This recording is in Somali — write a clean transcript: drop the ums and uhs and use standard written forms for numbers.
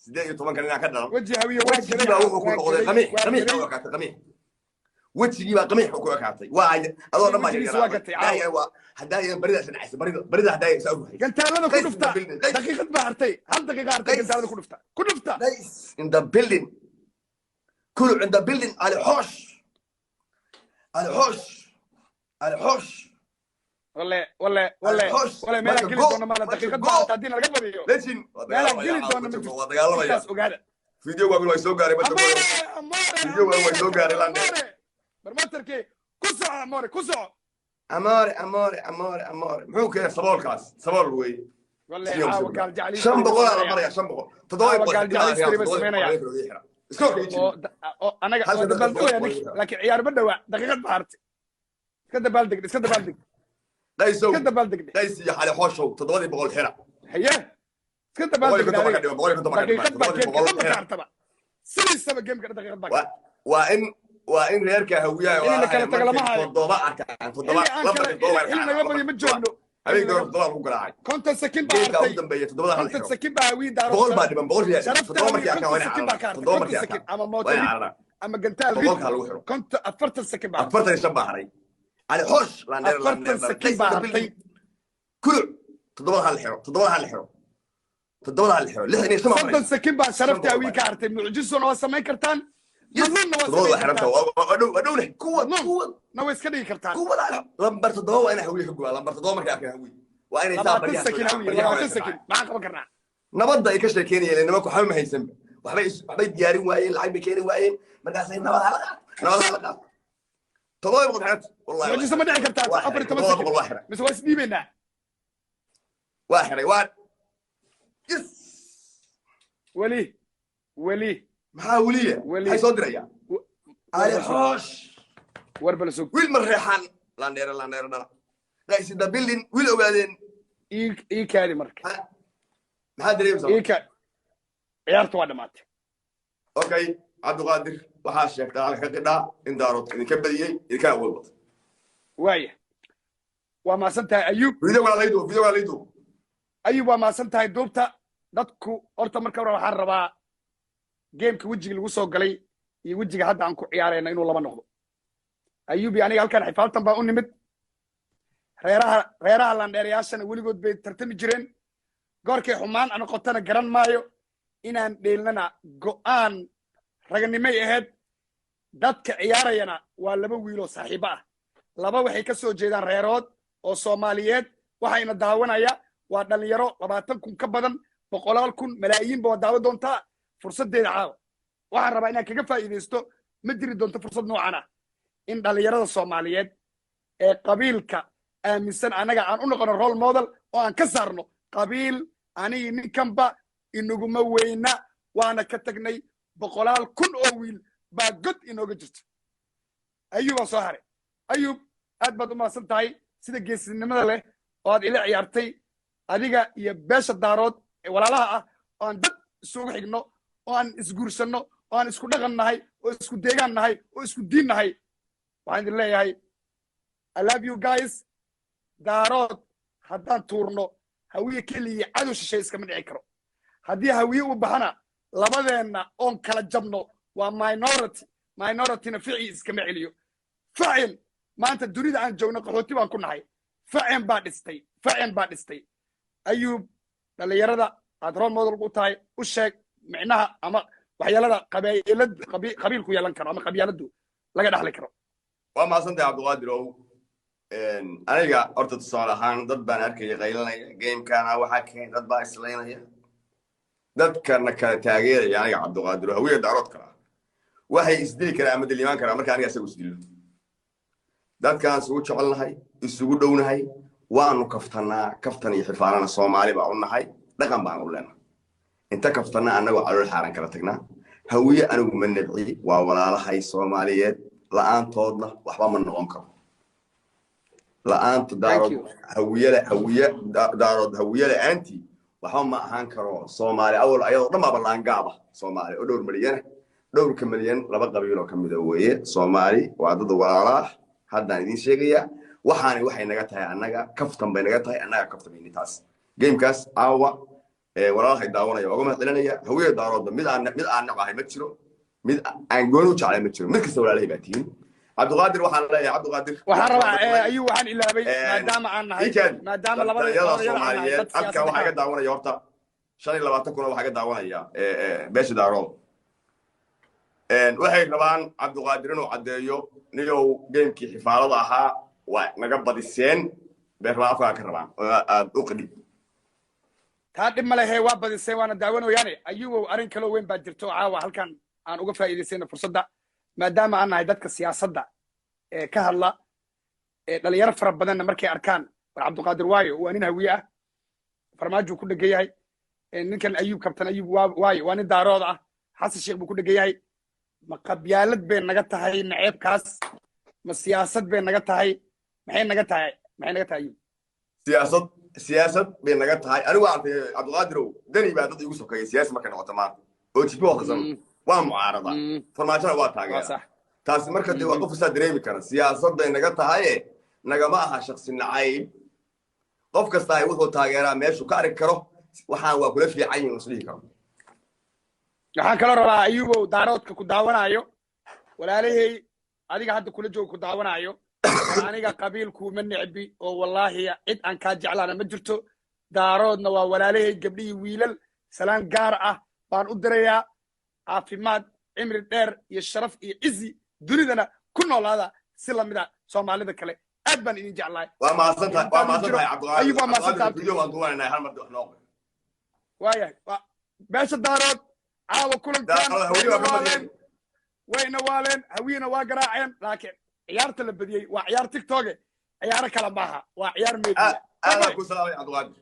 18-kan inaan ka dhalan. Weji Hawiye waa Wejigii galay. baa wuxuu ku Waa noqday galay, qamiix. waa Qamiix galay. u ekaatay, qamiix. Wejigii baa qamiix ku ekaatay. Waa adoo dhan baa Wejigiisa waa gatay, caawa. yaryaraa. Waa haddaa baridaas dhacaysa, barida, barida haddaa saa u ruxay. Gantaalada ku Qays in dhufta. the building. Qays. Daqiiqad baa hartay, hal daqiiqa hartay. Qays. Gantaalada ku dhufta, ku dhufta. Qays in the building, Kuluc in the building, Ali Xoosh, Ali Xoosh, Ali Xoosh. Walle, walle, walle. Xoosh. Walle, meelaan Marka geli go, doona maala. marka Daqiiqad go. baa hartay haddii nalaga badiyo. Legend waa Meelaan dagaalamaya. geli doona ma Waa jirto. dagaalamaya. Intaas ogaada. Video waa way soo gaaray marka. Amore, Amore. Video waa way soo gaaray, Lande. Amore barmatarkii ku soco, Amore, ku soco. Amore, Amore, Amore, Amore, muxuu keenay saboolkaas? Sabool weeye. Walle, caawa gaal jecliis. 500 aa la maraya, 500, toddoba Caawa boqol. gaal jecliis bay sameynayaan. Iskoorka ii oo jiri. Oo anaga Halka waa dadka dabaaldegaya boqol ninki, boqol. laakiin ciyaar ma dhawaa. Daqiiqad baa hartay. Iska dabaaldeg, iska dabaaldeg. Qaysow. Iska dabaaldeg. Qays iyo Xali Xooshow, 700 xira. Haye, iska 150 dabaaldeg. baa ka Adiga dhiman, 150 baa ka dhiman. Daqiiqad baa 700 geemka dhan xira. ka hartaba, sidiisaba geemka daqiiqad baa ka. Waa in reerka Hawiyaha In la kala tago lama markay hayo. 7 arkaan, 7 Xilli aan lambarka kala 7 waa xilli naga badiyo ma joogno. Habeenkii hore 7 lagu garaacay. 50 sakin baa Geemka ugu hartay. dambeeya 7 hal 50 xiro. sakin baa Hawiye Daaro. 100 baa dhiman, 100 riyaal. Sharafta 7 markii Hawiye arkaan waa 50 inay sakin baa ka cararaan. hartay. 7 50 markii sakin arkaan ama waa mooto inay cararaan. ama gantaal rid. 100-kaa lagu xiro. 50, 40 sakin baa hartay. 45 baa haray. Cali Xoosh, landheer. 40 Landheer. sakin baa hartay. Kuluc, 7 hal xiro, 7 hal xiro, 7 hal xiro. 65 baa 30 maraysa. sakin baa sharafta 500 Hawiye baa. ka hartay. Mucjisona waa samayn kartaan, madnunna waa 7 waa samayn xiranta. kartaan. Waa dhow, waa dhow leh kuwa Madnun kuwa na way iska dhigi kartaan. Kuwa lambar 7 waa inay Hawiye ka gubaa. Lambar 7 markay arkaan Hawiye waa inay saa 20 baryaha soo sakin dhacaan, Hawiye, baryaha 20 waa sakin maxaan qaban karnaa? Nabadda ay ka sheekeynayeen nimanku waxba ma haysanba. Waxbay diyaarin waayeen, lacag bay keeni waayeen. Markaasay nabad hala qaato, nabad hala qaato. 700 xiranta wallahi. Mucjiso ma dhici kartaa? Waa 14 xiray, sakin. 700 waa xiray. Mise waa isdhiibaynaa? Waa xiray, waa yes. Weli, weli. Maxaa weliya? Weli. Maxay soo dirayaan? Ali Xoosh. War bala sug. Wiil ma reexaan, landheere, landheere dhala. Qays in the building, wiil ogaadeen. Ii kaadi marka. Maxaa dareemaysaa? Ii kaadi, ciyaartu waa dhamaatay. Okay, Cabdiqaadir, waxaa sheegtaa halka ka qidhaa in Daarood idinka badiyey, idinka awood batay. Waaya, waa mahadsan tahay, Ayuub. Video waa laydu, video waa laydu. Ayuub, waa mahadsan tahay. Duubta dadku horta marka hore waxaan rabaa geemka wejiga lagu soo galay iyo wejiga hadda aan ku ciyaarayna inuu laba noqdo. Ayuub iyo aniga halkan xifaaltan baa u nimid. Reeraha landheerayaashana weligood bay tartami jireen. Goorkay xumaan noqotana garan maayo. Inaan dheelnana go'aan raganimay ahayd. Dadka ciyaarayana waa laba wiiloo saaxiibo ah. Laba waxay ka soo jeedaan reerood oo Soomaaliyeed. Waxayna daawanaya waa dhalinyaro 20,000 ka badan, boqolaal kun, malaayiinba waa daawan doontaa. Fursaddeeda caawa waxaan rabaa inaan kaga faa'iidaysto. Ma jiri doonto fursad noocan ah in dhalinyarada Soomaaliyeed ee qabiilka aaminsan annaga aan u noqono role model oo aan ka saarno qabiil. Anigi ninkanba inaguma weyna, waana ka tagnay. Boqolaal kun oo wiil baa god inooga jirto. Ayuub baa soo haray. Ayuub, aad baad u mahadsan tahay sida geesinimada leh oo aad ila ciyaartay, adiga iyo beesha Daarood ee walaalaha ah oo aan dad isugu xigno oo aan isguursanno oo aan isku dhaqan nahay oo isku deegaan nahay oo isku diin nahay. Waxaan idin leeyahay, I love you guys. Daarood haddaan tuurno, Hawiye keligii cadow shishay iskama dhici karo. Haddii Hawiye u baxana, labadeenna oon kala jabno waa minority. Minorityna ficii iskama celiyo. Facin maanta dunida aan joogno qaxooti baan ku nahay. Facin baa dhistay, facin baa dhistay. Ayuub, dhalinyarada aad role model u tahay u sheeg micnaha ama waxyeelada qabaa'ilad qabiilku yeelan karo ama qabyaaladu laga dhaxli karo. Waa mahadsantahay, Cabdiqaadir. Ow, aniga horta tusaale ahaan dad baan arkaya qaylanaya, gamekana waxaa keen, dad baa islaynaya, dadkana kala taageeraya. Aniga Cabdiqaadir oo Hawiya Daarood kala ah waxay isdili karaan ama dilimaan karaan marka aniga isagu isdilo. Dadkaan isugu jecelnahay, isugu dhownahay, waanu kaftanaa. Kaftan iyo xifaalana Soomaali baa u nahay, dhaqan baan u leenahay. Inta kaftana annagoo calool xaaran kala tagnaa. Hawiye anigu ma nabci, waa walaalahay Soomaaliyeed. La-aantoodna waxba ma noqon karo. La-aanta Daarood, Hawiyele, Hawiye Daarood, Hawiye la-aantii waxba ma ahaan karo. Soomaali awal ayadoo dhan baaba laangaaba. Soomaali oo dhowr milyana, dhowrka milyan laba qabiil oo ka mida weeye. Soomaali waa dad walaalaah. Haddaan idiin sheegayaa, waxaani waxay naga tahay annaga, kaftan bay naga tahay annaga, kaftan bayni taas. Gamekaas caawa Walaalahay daawanaya waa uga mahad celinaya. Hawiye, Daaroodba mid aan nacahay ma jiro, mid aan gooni u jeclay ma jiro. Mid kasta walaalahay baa tihiin. Cabdiqaadir waxaan leeyahay, Cabdiqaadir, Waxaan rabaa, ayuu waxaan ilaabay, maadaama aan nahay Ikan maadaama labada dhalinyarada labada yar aan nahay Soomaaliyeed dad halkan siyaasadda waxaa iga daawanaya horta 25,000 waxaa iga daawanaya beesha Daarood. Waxay rabaan Cabdiqaadir inuu caddeeyo niyow gamekii xifaalada ahaa waa naga badiseen bay rabaan, afkaa ka rabaan oo aad u qadhib. Taa dhib ma lehe, waa badiseen waana daawanayaane. Ayubow, arrin kaloo weyn baa jirto oo caawa halkan aan uga faa'iidaysayna fursadda, maadaama aan nahay dadka siyaasadda ee ka hadla ee dhalinyaro fara badanna markay arkaan, war Cabdiqaadir waayo waa nin Hawiye ah, Farmaajuu ku dhegan yahay. Ninkan Ayub, Kabtan Ayub, waayo waa nin Daarood ah, Xasan Sheekh buu ku dhegan yahay. Ma qabyaalad bay naga tahay naceebkaas, ma siyaasad bay naga tahay? Maxay naga tahay? Maxay naga tahay, Ayub? Siyaasad, siyaasad bay naga tahay. Anigu arkay, Cabdiqaadirow, Deni baa dad igu sokeeya siyaasi markay noqoto maanta oo jibi waqtisan waa mucaarada, Farmaajona waa waa taageera. Taasi marka dee waa qof kastaa dareemi kara siyaasad bay naga tahaye, nagama aha shaksi nacayb. Qof kasta ay wuxuu taageeraa meeshuu ka arki karo waxaan waa kula fiican yihin isdhihi karo. Waxaan kaloo rabaa, Ayubow, Daaroodka ku daawanaayo, walaalahey adiga hadda kula jooga ku daawanaayo, war aniga qabiil kuuma necbi oo wallaahi cid aan kaa jeclaana ma jirto. Daaroodna waa walaalahey, gabdhihii wiilal, salaan gaar ah baan u dirayaa. Caafimaad, cimri dheer iyo sharaf iyo cizi dunidana ku noolaada si lamida Soomaalida kale. Aad baan idin jeclahay. Waa mahadsantahay, waa mahadsantahay, Cabdiqaadir. Ayub, waa mahadsantahay. Video waan duubanaynaa, hal mar wax noo qor. Waayahay, beesha Daarood caawa kulankan Daarood, Hawiye waa ka badiyeen. Wayna waaleen, Hawiyena waa garaaceen, laakiin ciyaarta la badiyey waa ciyaar TikToke, ciyaaro kale maaha, waa ciyaar media. Aadaan ku salaamay, Cabdiqaadir.